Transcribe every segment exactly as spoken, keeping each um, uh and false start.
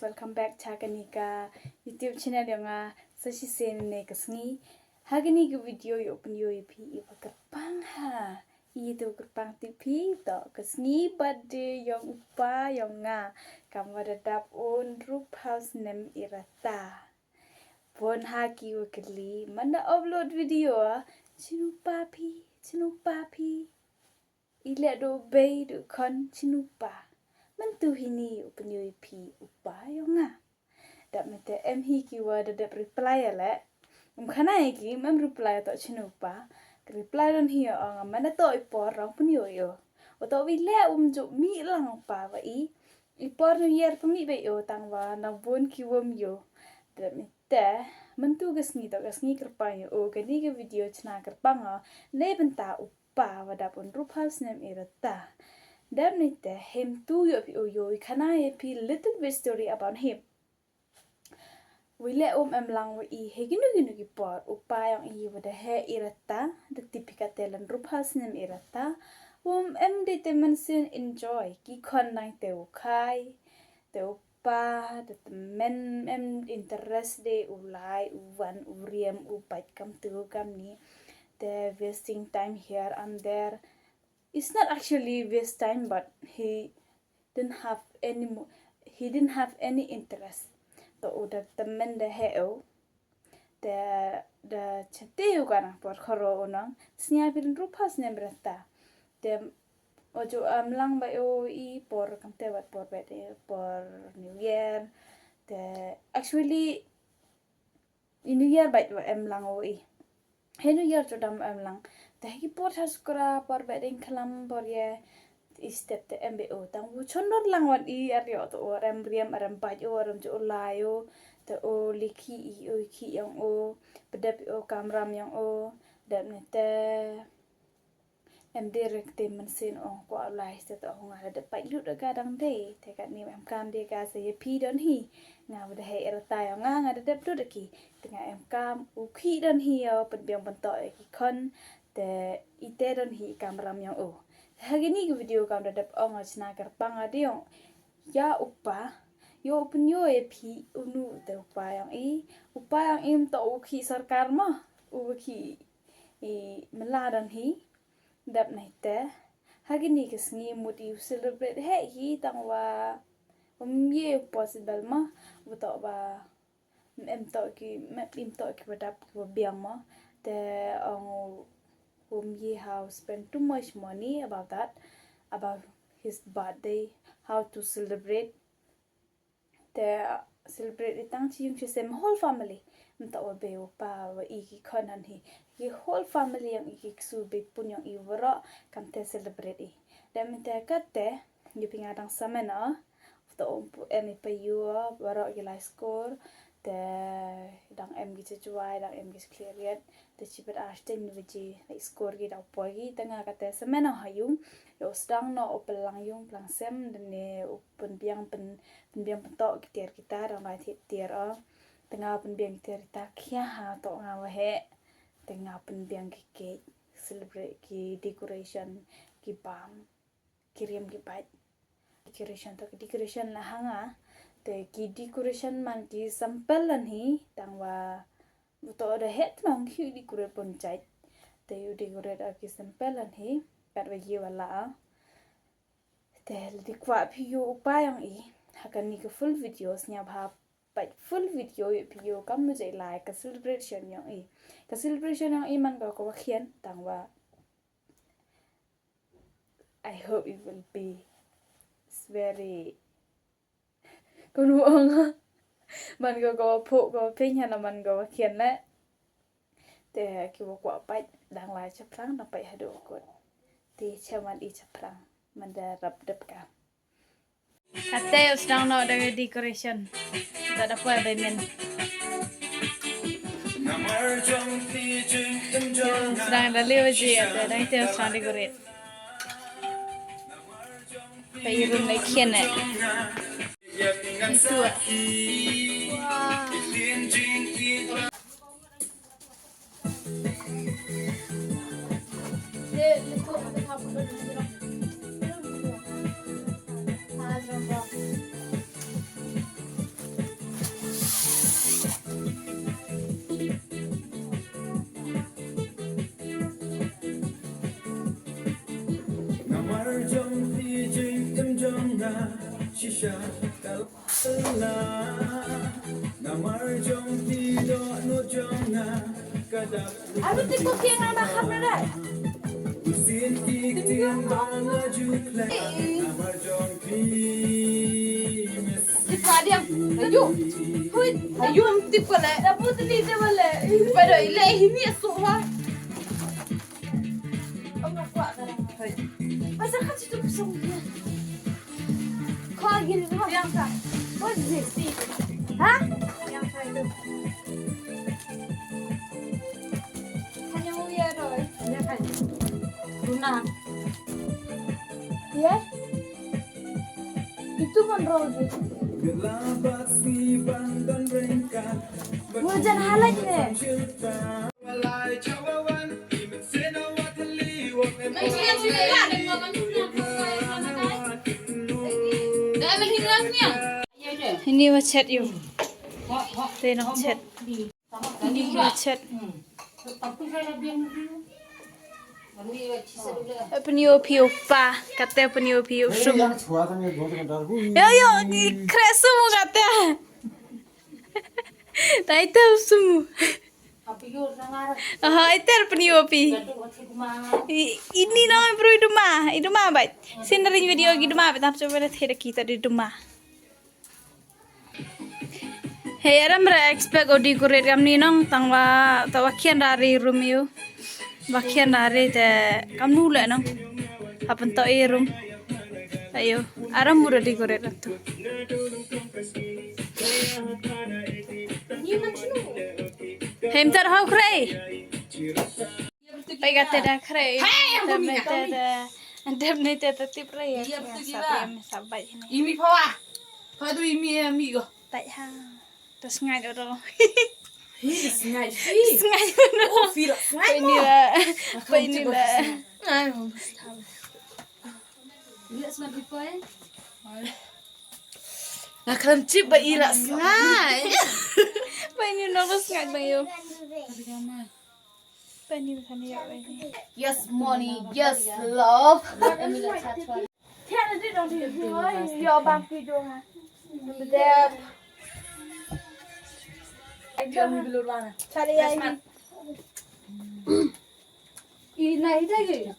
Welcome back cha kani ka YouTube channel yong nga. Sa chisien ne ka sngi, ha kani ka video yow pynyoo ya phi i wa kyrpang ha. I tu kyrpang tip phi, toh ka sngi birthday yong u pa yong nga, kam wa da dap ynru phaw snem i rta. Bun ha ki wa kylli, man da upload video, chinu pa phi, chinu pa phi. I leh du bei du khon, chinu pa. Myntu hini u pynyoo ya phi u pa yong nga. Dap mynta em hi ki wa da dep reply ya leh. Ym khana ya ki, ym em reply toh chinu pa. Ka reply don hi ya ong, man da toh i por rong pynyoo yow. Wa toh wi leh um ju mih lang pa wa i. I por New Year pynmih bei yow, tang wa na bun ki wym yoh. Dap mynta, myntu ka sngi toh ka sngi kyrpang yow, kani ka video chna kyrpang o. Nei bynta u pa wa dap ynru phaw snem i rta. Dap mynta, him tu yoh phi u yoh, i khana ya phi little bit story about him. Wi leh um em lang wa i, he kinu kinu ki por, u pa yong i wa da heh i rta, da tip phi kate la ynru phaw snem i rta. Um em de te mynsiem enjoy, ki khon nang te u khai, te u pa, te tymmen em interest de u lai, u wan, u riam, u bait kam tu kam ni. Te wasting time here and there. It's not actually waste time, but he didn't have any mo-, he didn't have any interest. To u da tymmen da heh u. Te da chati u ka nang por khoro u nang. Sñiaw phi la ynru phaw snem i rta. Te o ju em lang ba o i por kam te wat por bet i por New Year. Te actually i New Year bait wa em lang o i. He New Year ju dam em lang. Te he ki por cha skura por bet ding khlam por ye. I step te em be o tang u chon dor lang wan i ar yo to o rem riam rem bait o rem ju lai o. Te o li ki i o ki yong o. Bedep o kamram yong o. Dep ne te. Em de rek te mynsiem ong kwah lai se to nga da dep pait lut ka dang de. Te kat ni em kam de ka se ye phi don hi. Nga wa da heh i rta yong nga nga da dep lut ki. Te nga em kam u khi don hi yow pynbiang pyntoh ya ki khon. Te i te don hi kamram yong o. Te ha kini ki video kam da dep ong chna kyrpang a de yong. Ya u pa. Yow pynyoo ya phi u nu te u pa yong i. U pa yong i ym toh u khi sorkar mo. U khi i mla don hi. Dap nai te. Ha kini ki sngi mut i u celebrate heh hi tang wa. Um ye possible ma. Wa toh wa. Em toh ki, em toh ki wa dap ki wa biang ma. Te ong um ye how spend too much money about that. About his birthday. How to celebrate. Te celebrate i tang chi yung chi sem whole family. Mta wa bei wa pa wa i ki khon han hi. Ki whole family yong i ki ksu bei pun yong i waroh kam te celebrate i. Dep mynta kat te, yu phi nga dang samen o. Wa to um pu em i pa yu o, waroh ki lai skur. Te dang em ki cha Jowai, dang em ki cha Khliehriat. Te chi bet ar ten waje, lai skur ki dau poi ki, te nga kat te samen o ha yung. Yow sdang noh u pynlang yung pynlang sem, dene u pynbiang pyn, pynbiang pyntoh ki tiar kita, dang lai thied tiar o. Te nga pynbiang ki tiar kita, khia ha toh nga wa heh. Te nga pynbiang ki cake, celebrate ki decoration, ki bam, ki riam ki bait. Decoration toh ki decoration la ha nga. Te ki decoration man ki simple lan hi, tang wa, wa toh da heh tnong ki decorate pun chait. Te u decorate a ki simple lan hi, kat wa ye wa la a. Te lada kwah phi yoh u pa yong i, ha kani ka full video, sñiawbha pait full video yoh phi yoh kam mujai lai ka celebration yong i. Ka celebration yong i man ko ka wa khian tang wa. I hope it will be very Ko nu ong. Man ko ko pho ko phin hana man ko khian le. Te ki wa kwah pait dang lai chaphrang dang pait hadu kot. Te chaman i chaphrang man da rap dep ka. Kate u sdang noh da decoration. Da da poi bai men. Sdang da liu ji ate dang te u sdang decorate. Pait i room le khian e. Ntua. Anu ti ko kiang ana kham na dai. Ti pa diam. Ayu. Hui. Ayu, am tip ko le. Pada ile hini asu wa. Asa ka chitu kusong dia. Kau gini tu. Yang ka. What is this? Ha? Yang ka itu. Hanya uya doi. Ya kan. Tuna. Ya. Itu kan roll gitu. Hujan halak ni. Ini wa chat yu. Te nong chat. Ini wa chat. Pynyoh phi u pa, kate pynyoh phi u sum. Yo, yo, ni kre sum kate. Tai te u sum. Aha, iter pynyoh phi. I, ini nong bru i duma, i duma bait. Sin ring video ki duma bait, tap coba dah theda kita di duma. Hei, aram ra expect o decorate kamni nong, tang wa, tang wa khian ra ri room yu. Wa khian ra ri te kamnu le nong. Hapan to i room. Ayo, aram mura decorate ram tu. Hei, mtar hau khrei. Pai kate da khrei. Hey, yang Dem bumi ne na te kami. Da. Dem ne te da tip re ya. Iya, betul juga. Sa bai ini. Imi pawa. Padu imi ami go. Tai ha. Terus ngai do. Hi, sngai. Sngai. Oh, fira sngai. Pai ni la. Pai ni la. Ngai. Iya, sngai di poi. Akan chip ba ira sngai. Pai ni no sngai ba yo. Yes, money. Yes, love. Yo, bang ki jo ha. Dep. Chale ya ini. Ina ida ke?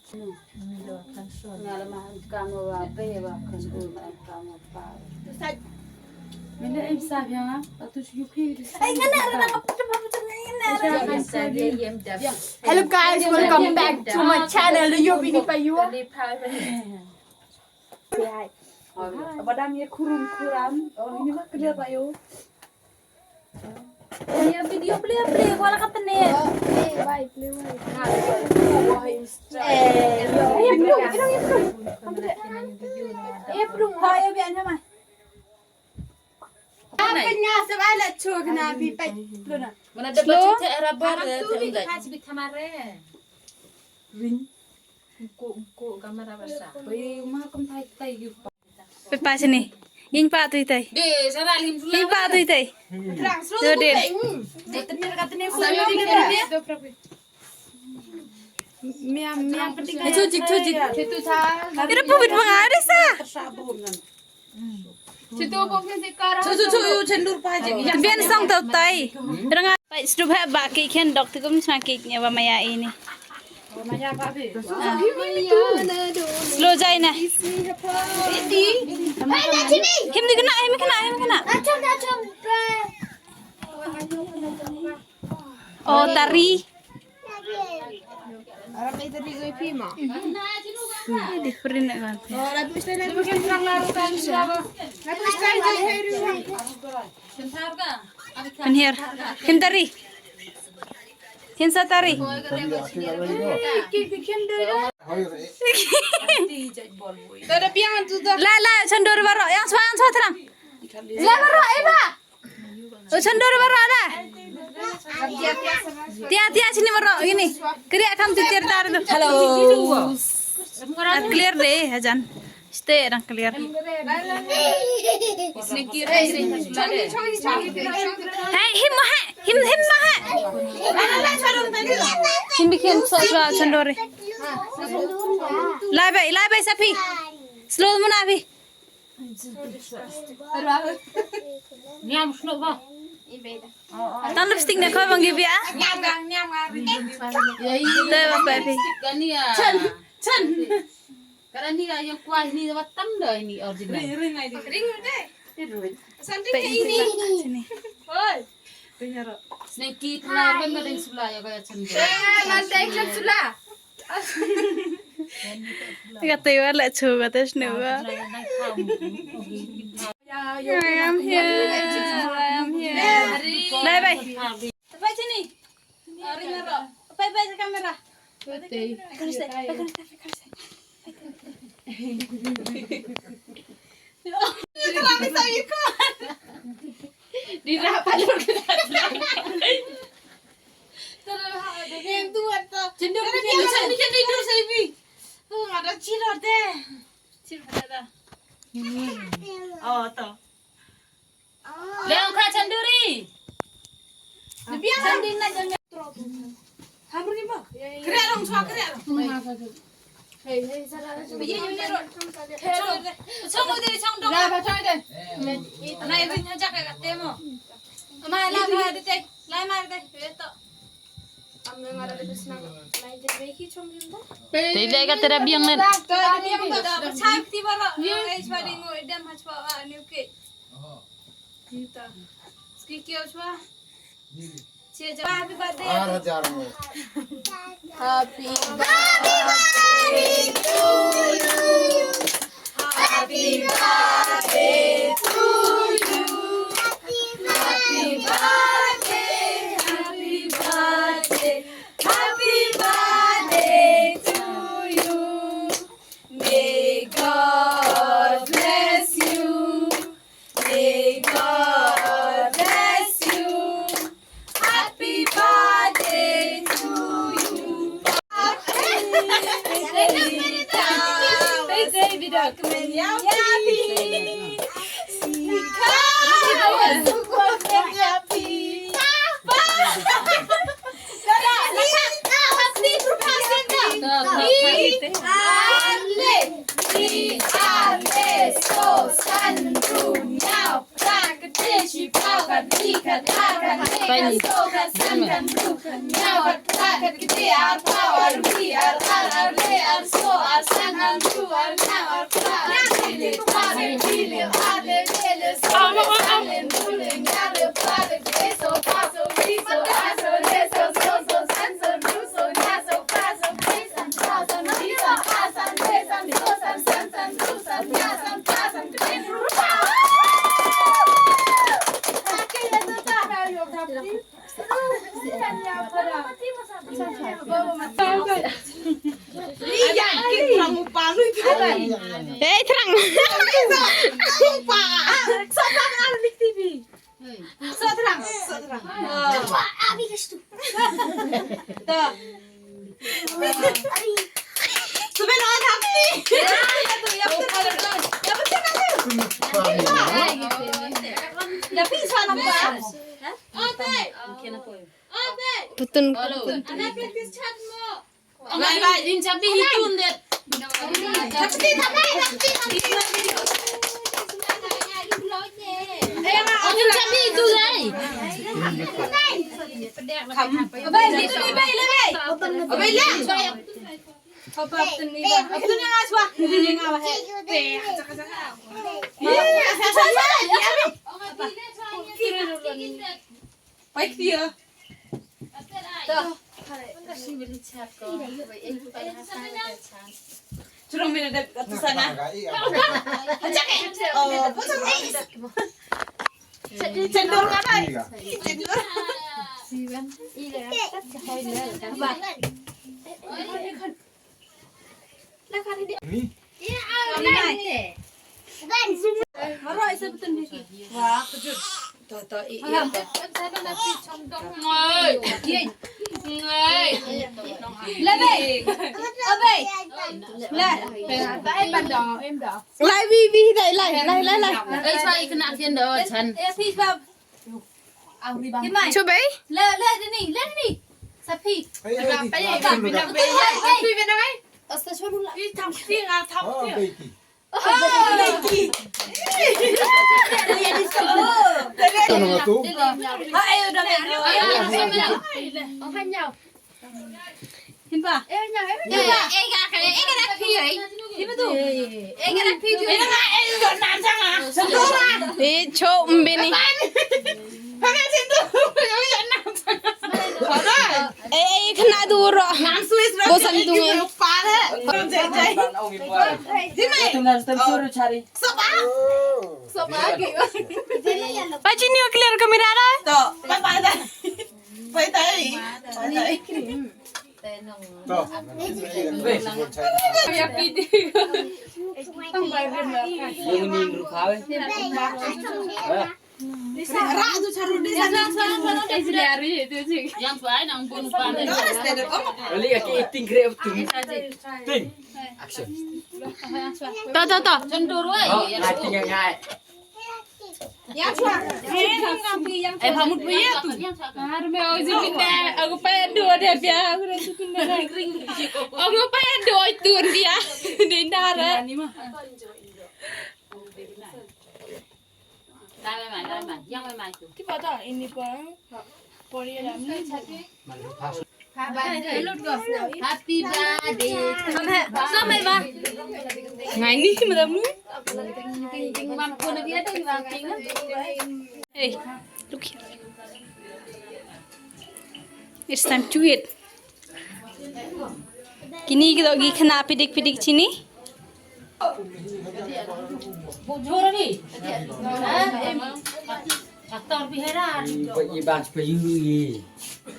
Mila em sa ya, atu si yuki. Ai, ngana, ngana, ngana. Hello guys, welcome back to my channel. Yo, bini pa yo. Badam ya kurum kuram. Oh, ini mah kerja pa yo. Ya video play play wala ka tene. Play, bye, play, bye. Eh, yo, eh, bro, bro, bro. Eh, bro, ha, ya biar nama. Apa nya sebab la chok na bi pai luna. Mana da slow? Baca tak rabar tu bi khas bi kamare. Ring. Ko ko kamera basa. Pai ma kam thai thai yu. Pe pa sini. Ing pa tu itai. Ing pa tu itai. Terang slow. Yo, Din. Katene katene. Miam miam penting. Chujik chujik. Ira pubit banga desa. Chu chu chu, yu chendur pa je. Bian song tau tai. Ranga pai sdu bha ba ki khen dok tikum sma ki nya ba maya ini. Slow jai na. Him di kena, him kena, him kena. Oh, tari. Ini different kan. Pynhiar. Him tari. Him sa tari. La, la, chendur baroh, yang swa, yang swa terang. La baroh, eh, ba. O, chendur baroh da. Tia, tia, sini baroh, ini. Kri akam tu tir tar tu. Hello. Clear de, hajan. Stay rang clear. Hey, him maha, him, him maha. Him bikin so, so, chendur. Lai bai, lai bai sapi. Slow muna bi. Niam snoh ba. Tang lipstick ne khoi bang ki bia. Niam, niam, niam, niam. Te ba pa phi. Kani ya. Chan, chan. Kara ni ka yang kuah ni, wa tam da ini original. Ring, ring ai di. Ring udah. Santai ke ini. Oi. Ring aro. Sneki pernah ben da ring sula ya kaya chan. Eh, lantai klep sula. Ka te wa la chu ka te snu wa. I am here, I am here. Bye bye. Bye sini. Ring aro. Bye bye sa camera. Di rah palur ke dalam. Yang tu ada. Cendol, cendol, cendol, cendol, cendol, cendol. Tu ada cilor deh. Cilor ada. Oh, tu. Leong kha chanduri. Lebih ada. Chanduri na jam. Hamri ba? Kre rong chwa kre rong. Hei, hei, sara. Biye yuni ro. Chong, chong de, chong dong. La ba chong de. Na ibu nyajak ka temo. Ma la ba de te. La ma de. Beto. Te le ka tera biang nen. Chai ti baro. Ei chwari ngo idam ha chwa wa ni ke. Nita. Ski kyo chwa. Che ja. Happy birthday. Ar hajar mo. Happy birthday to you. Happy birthday to you. Happy birthday, happy birthday, happy birthday to you. May God bless you. May God bless you. Happy birthday to you. Hey, David, come in. Yapi. Sika. Yapi. Hey, terang. Terang. Abi ka stu. Ta. Suben on happy. Putun. Ana practice chat mo. Lai, lai, in chabi itu ndet. Chabi, chabi, chabi. Ini chabi itu, lai. Abai, itu ni, bai, lai, bai. Abai, lai. Apa tu ni, bai? Apa tu ni, ngaswa? Ini ngawa, he. Bai, dia. Churang mina dep kat sana. Oh, cendol ka, bai. Cendol. Wah, kejut. To, to, i, i, to. Ngai. Ngai. Lebe. Abe. Le. Lai, wi, wi, lai, lai, lai, lai, lai. Ei, sa i kena kien do, chan. Eh, please, bab. Chubai? Le, le, dini, le, dini. Sapi. Ei, ei, ei, ei, ei, ei, ei. Asta chorula. I tam ti, nga tam ti. E, chok mbini. E, e, khana du ro. Bosan du ngai. Pa chini o clear camera ra. Oli aki acting kre tu. Ting. Action. To, to, to. Acting yang ngai. Eh, pamut pia tu. Ar me o jibin de, aku pa do de pia, aku dah jibin de. Aku pa do itu dia. Di dara. Ini pa, Korea ni. Happy birthday. Sampai, Bang. Ngai ni, madam ni. Ting, ting, ting, mam ko na dia dai, Bang, ting. Hey, look here. It's time to eat. Kini ki toh ki khana pidik pidik chini.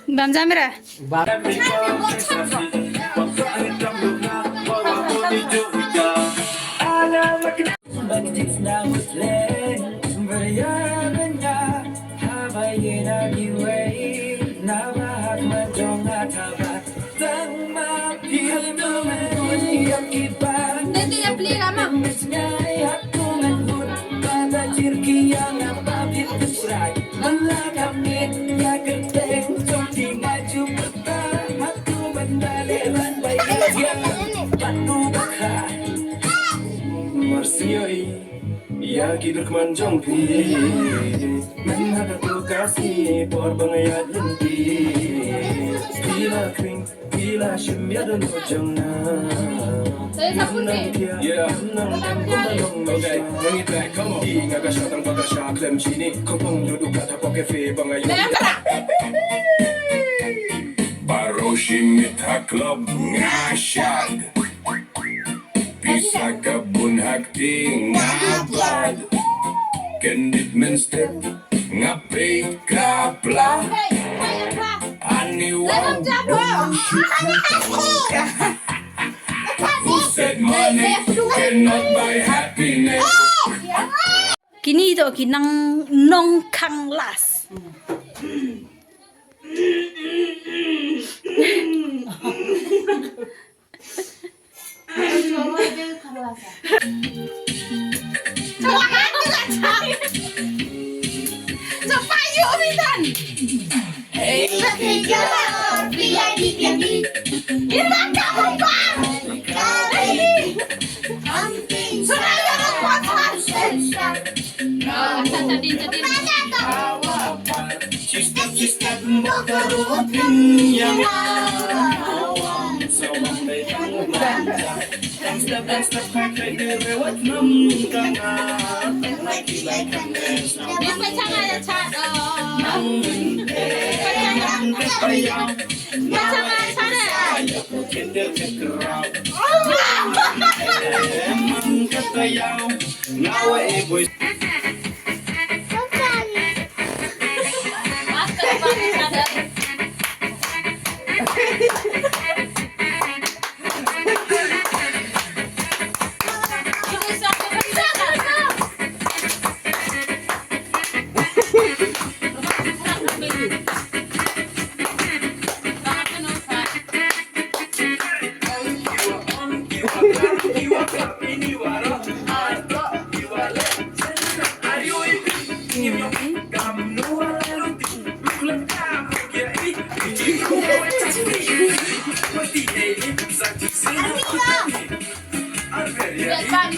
Bam jam ra. Mercy, oi. Ya ki dukman jong phi, men ha ka tu ka sngi por ba nga ïaid lynti. Phi la khring, phi la shim ïa dohnud jong nga. Yeah. Nang dem kum ba long. Okay, bring it back, come on. Phi nga ka shah tang ba ka shah khlem chini. Khong tong du du ka tha pok cafe ba nga ïa. Baroh shi miet ha club nga shad. Pisa ka bun ha kti nga bad. Kyndit mynstep nga peit ka pla. Ani wan. Who said money cannot buy happiness? Kini toh ki nang nongkhang las. Akham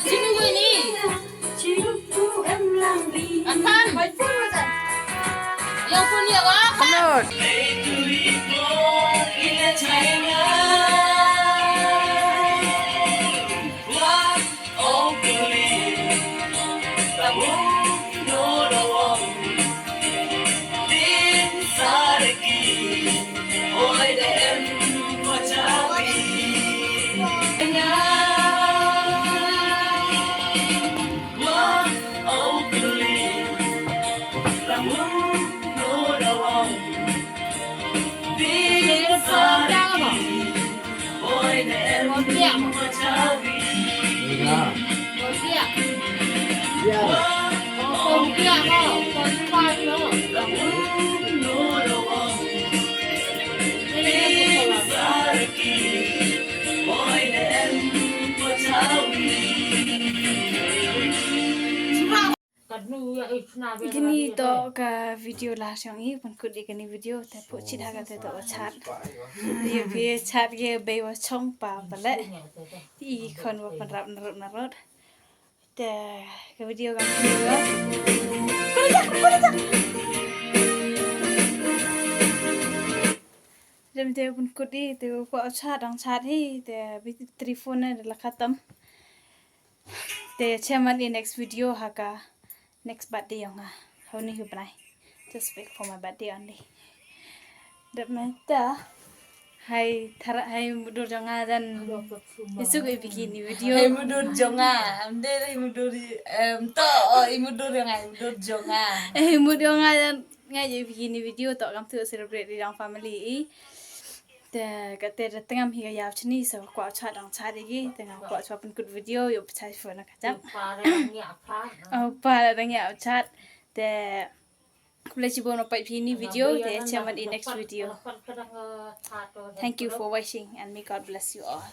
sini gue ni. Akham. Yang pun ya, wah. Upload. Kini toh ka video last yong i, pynkut i kani video, te pyrchit ha kate toh wa chat. Ye phi chat ye bei wa chong pa pale. I khon wa pynrap narot narot. Te ka video kam video. Dem te pynkut i, te wa chat dang chat hi, te battery phone ne da la khatam. Te chem man i next video ha ka next birthday yong nga. Honi hu bnai. Just wait for my birthday only. Dep menta. Hai thara, hai mudur jong nga dan. Isuk i bikini video. Hai mudur jong nga. Amde hai mudur, em, to, oh, i mudur jong nga, i mudur jong nga. Eh, mudur jong nga dan. Nga ye bikini video toh kam tu celebrate di dang family i. Te kate da tengam hi ka yaw chini, so kwah chat dang chat i ki, te nga kwah chat pynkut video, yoh pachai phone na kajang. Oh, pa la dang yaw chat. Te khublei chibun wa pait phi ini video, te chem man i next video. Thank you for watching and may God bless you all.